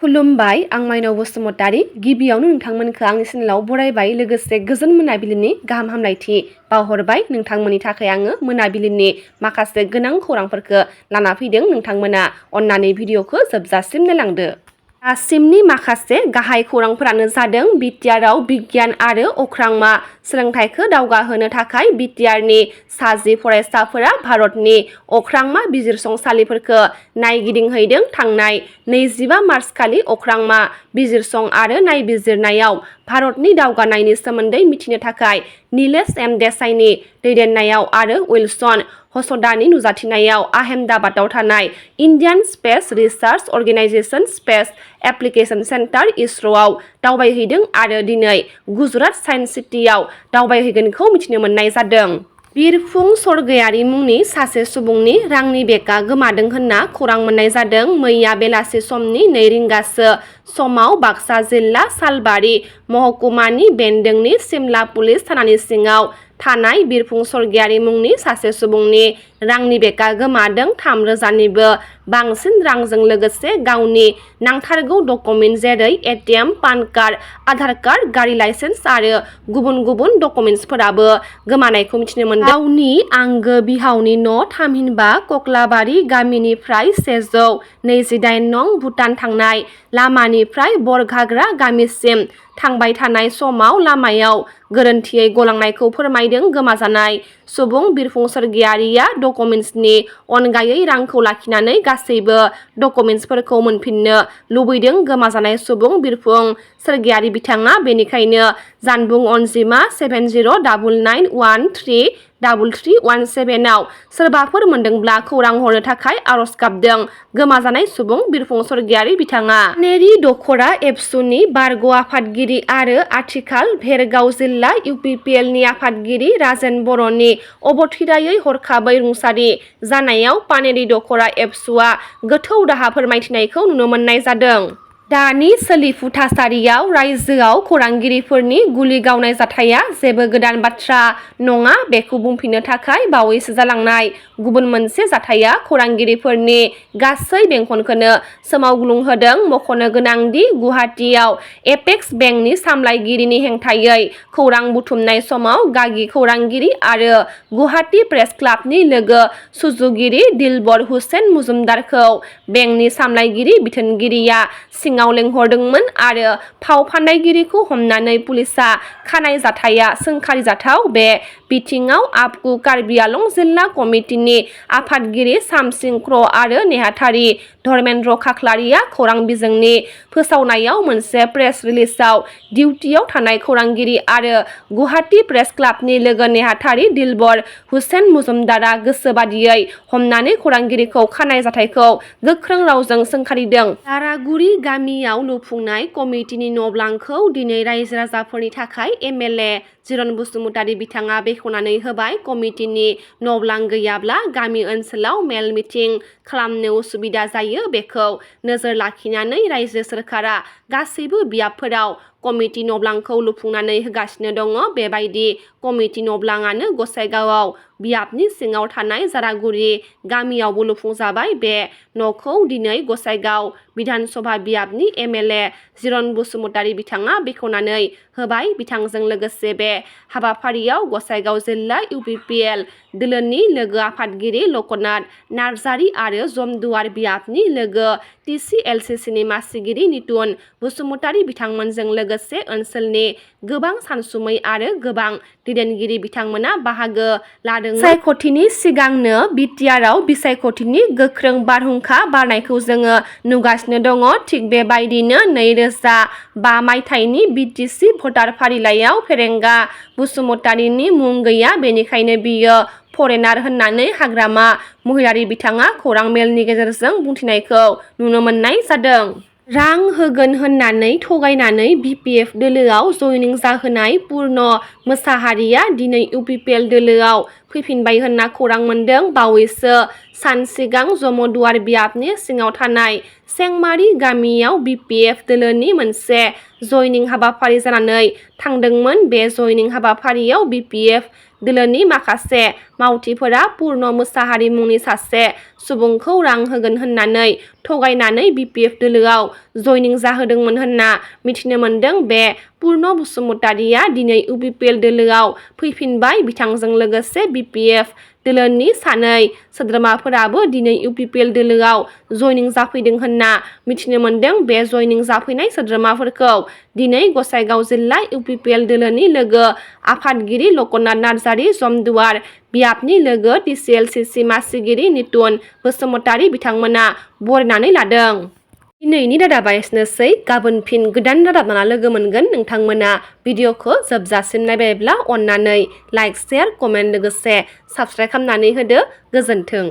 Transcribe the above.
खुलुमबाय आं माइनाव बसुमतारी गिबियावनो नोंथांमोनखौ आंनि चेनेलाव बरायबाय लोगोसे गोजोन मोनाबिलिनि गाहाम हामलायथि बावहरबाय नोंथांमोननि थाखाय आङो मोनाबिलिनि माखासे गोनां खौरांफोरखौ लाना फैदों नोंथांमोना अन्नानै भिडिअखौ जोबजासिम नायलांदो। दासिमनि माखासे गाहाय खौरांफोरानो जादों बिटिआरआव बिगियान आरो अख्रांमा सोलोंथाइखौ दावगाहोनो थाखाय बिटिआरनि सा 10 फरायसाफोरा भारतनि अख्रांमा बिजिरसंसालिफोरखौ नायगिदिंहैदों। थांनाय 25 मार्च खालि अख्रांमा बिजिरसं आरो नायबिजिरनायाव भारतनि दावगानायनि सोमोन्दै मिथिनो थाखाय नीलेश एम देसाईनि दैदेननायाव आरो विल्सन हसदानि नुजाथिनायाव आहमेदाबादाव थानाय Indian space research organisation space application centre इसर'आव दावबायहैदों आरो दिनै गुजरात साइन्स सिटीआव दावबायहैगोनखौ मिथिनो मोननाय जादों। बिरफुं सरगयारि मुंनि सासे सुबुंनि रांनि बेगआ गोमादों होनना खौरां मोननाय जादों। मैया बेलासि समनि 2 रिंगासो समाव बाक्सा जिल्ला सालबारि महकुमानि बेन्दोंनि सिमला पुलिस थानानि सिङाव थानाय बिरफुं सरगयारि मुंनि सासे सुबुंनि रांनि बेगआ गोमादों। 3,000निबो बांसिन रांजों लोगोसे गावनि नांथारगौ डकुमेन्ट जेरै ATM, pan card, Aadhaar card, गारि लाइसेन्स आरो गुबुन गुबुन डकुमेन्टसफोराबो गोमानायखौ मिथिनो मोनदों। गावनि आंगो बिहावनि न' थामहिनबा कक्लाबारि गामिनिफ्राय 128 नं भुटान थांनाय लामानिफ्राय बरघाग्रा गामिसिम थांबाय थानाय समाव लामायाव गोरोन्थियै गलांनायखौ फोरमायदों गोमाजानाय सुबुं। बिरफुं सरगयारिया डकुमेन्ट्सनि अनगायै रांखौ लाखिनानै गासैबो डकुमेन्ट्सफोरखौ मोनफिननो लुबैदों गोमाजानाय सुबुं बिरफुं सरगयारि बिथाङा बेनिखायनो जानबुं अनजिमा 7099133317 आव सोरबाफोर मोनदोंब्ला खौरां हरनो थाखाय आरज गाबदों गोमाजानाय सुबुं बिरफुं सरगयारि बिथाङा। नेरि दख'रा एबसुनि बारग' आफादगिरि आरो आथिखाल भेरगाव जिल्ला इउपिपिएलनि आफादगिरि राजेन बर'नि अबथिरायै हरखाबै रुंसारि जानायाव पानेरि दख'रा एबसुआ गोथौ दाहा फोरमायथिनायखौ नुनो मोननाय जादों। दानि सोलिफु थासारियाव रायजोआव खौरांगिरिफोरनि गुलि गावनाय जाथाया जेबो गोदान बाथ्रा नङा। बेखौ बुंफिननो थाखाय बावैसो जालांनाय गुबुन मोनसे जाथाया खौरांगिरिफोरनि गासै बेंखनखौनो सोमावग्लुंहोदों। मख'नो गोनांदि गुवाहाटीआव एपेक्स बेंकनि सामलायगिरिनि हेंथायै खौरां बुथुमनाय समाव गागि खौरांगिरि आरो गुवाहाटी प्रेस क्लाबनि लोगो सुजुगिरि दिलबर हुसेन मुजुमदारखौ बेंकनि सामलायगिरि बिथोनगिरिया सिङाव लेंहरदोंमोन आरो फाव फान्दायगिरिखौ हमनानै पुलिसआ खानाय जाथाया सोंखारिजाथाव। बे बिथिङाव आफकु कार्बि आलं जिल्ला कमिटिनि आफादगिरि सामसिं ख्र आरो नेहाथारि धर्मेन्द्र खाख्लारिया खौरां बिजोंनि फोसावनायाव मोनसे प्रेस रिलिजआव डिउटियाव थानाय खौरांगिरि आरो गुवाहाटी प्रेस क्लाबनि लोगो नेहाथारि दिलबर हुसेन मुजुमदारा गोसोबादियै हमनानै खौरांगिरिखौ खानाय जाथायखौ गोख्रों रावजों सोंखारिदों। दारागुरि गामियाव लुफुंनाय कमिटिनि न'ब्लांखौ दिनै रायजो राजाफोरनि थाखाय एमएलए जिरन बसुमतारी बिथाङा बेखेवनानै होबाय। कमिटिनि न'ब्लां गैयाब्ला गामि ओनसोलाव मेल मिटिं खालामनो उसुबिदा जायो। बेखौ नोजोर लाखिनानै रायजो सोरखारा गासैबो बियाबफोराव कमिटि न'ब्लांखौ लुफुंनानै होगासिनो दङ। बेबायदि कमिटि न'ब्लाङानो गसाइगावआव बियाबनि सिङाव थानाय जारागुरि गामियावबो लुफुंजाबाय। बे न'खौ दिनै गसाइगाव बिधान सभा बियाबनि एमएलए जिरन बसुमतारी बिथाङा बेखेवनानै होबाय। बिथांजों लोगोसे बे हाबाफारियाव गसाइगाव जिल्ला इउपिपिएल दोलोनि लोगो आफादगिरि लकनाथ नार्जारि आरो जमदुवार बियाबनि लोगो टिसिएलसिसिनि मासिगिरि नितुन बसुमतारी बिथांमोनजों लोगोसे ओनसोलनि गोबां सानसुमै आरो गोबां दैदेनगिरि बिथांमोना बाहागो लादों। बिसायख'थिनि सिगांनो बिटिआरआव बिसायख'थिनि गोख्रों बारहुंखा बारनायखौ जोङो नुगासिनो दङ। थिग बेबायदिनो 2005 मायथाइनि बिटिसि भटार फारिलाइयाव फेरेंगा बसुमतारीनि मुं गैया बेनिखायनो बियो फरेनार होननानै हाग्रामा महिलारि बिथाङा खौरां मेलनि गेजेरजों बुंथिनायखौ नुनो मोननाय जादों। रां होगोन होननानै थगायनानै बिपिएफ दोलोआव जयनिं जाहोनाय पुर्न मोसाहारिया दिनै इउपिपिएल दोलोआव फैफिनबाय होनना खौरां मोन्दों। बावैसो सान सिगां जमदुवार बियाबनि सिङाव थानाय सेंमारि गामियाव बिपिएफ दोलोनि मोनसे जयनिं हाबाफारि जानानै थांदोंमोन। बे जयनिं हाबाफारियाव बिपिएफ दोलोनि माखासे मावथिफोरा पुर्ण मोसाहारि मुंनि सासे सुबुंखौ रां होगोन होननानै थगायनानै BPF दोलोआव जयनिं जाहोदोंमोन होनना मिथिनो मोन्दों। बे पुर्ण बसुमतारिया दिनै UPPL दोलोआव फैफिनबाय। बिथांजों लोगोसे BPF दोलोनि सानै सोद्रोमाफोराबो दिनै UPPL दोलोआव जयनिं जाफैदों होनना मिथिनो मोन्दों। बे जयनिं जाफैनाय सोद्रोमाफोरखौ दिनै गसाइगाव जिल्ला UPPL दोलोनि लोगो आफादगिरि लकनाथ नार्जारि, जमदुवार बियाबनि लोगो TCLCC मासिगिरि नितुन बसुमतारि बिथांमोना बरायनानै लादों। दिनैनि रादाबा एसेनोसै। गाबोन फिन गोदान रादाब लाना लोगो मोनगोन। नोंथांमोना भिडिअखौ जोबजासिम नायबायब्ला अननानै लाइक, शेयार, कमेन्ट लोगोसे साबस्क्राइब खालामनानै होदो। गोजोन्थों।